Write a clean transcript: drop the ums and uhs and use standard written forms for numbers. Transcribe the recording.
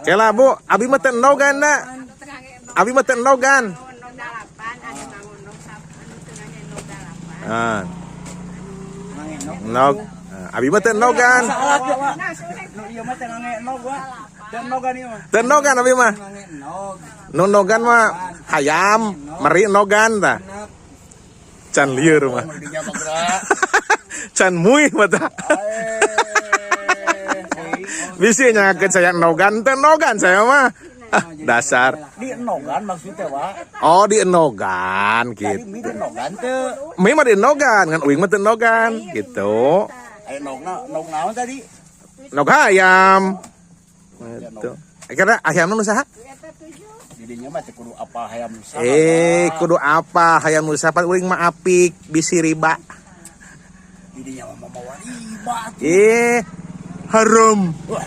Kela, Bu, abi mah teu endogan da. Abi mah teu endogan. Endog dalapan, ada mang endog anu tengahnya endog dalapan. Ah. Endog. Ah, abi mah teu endogan. Salah tuh, Wak. Nu ieu mah teu ngange endog, Wak. Teu endogan ieu mah. Teu endogan abi mah. Ngange endog. Nu endogan mah hayam, meri endogan tah. Can lieur mah. Dinya mah gerak. Can muy mah tah. Bisi nyangakeun saya endogan, teu endogan saya mah. Ah, dasar. Di endogan maksudnya, Wak. Oh, di endogan Tadi gitu. mie di endogan teu. Mie mah di endogan, kan uing mah teu endogan gitu. Aya endogna, endog naon tadi? Endog hayam. Gitu. Karena hayam nu saha? Didinya mah teu kudu apa hayam nu saha. Eh, kudu apa hayam nu saha? Pan uing mah apik bisi riba. Didinya mah mawa riba. Eh, haram. Wah.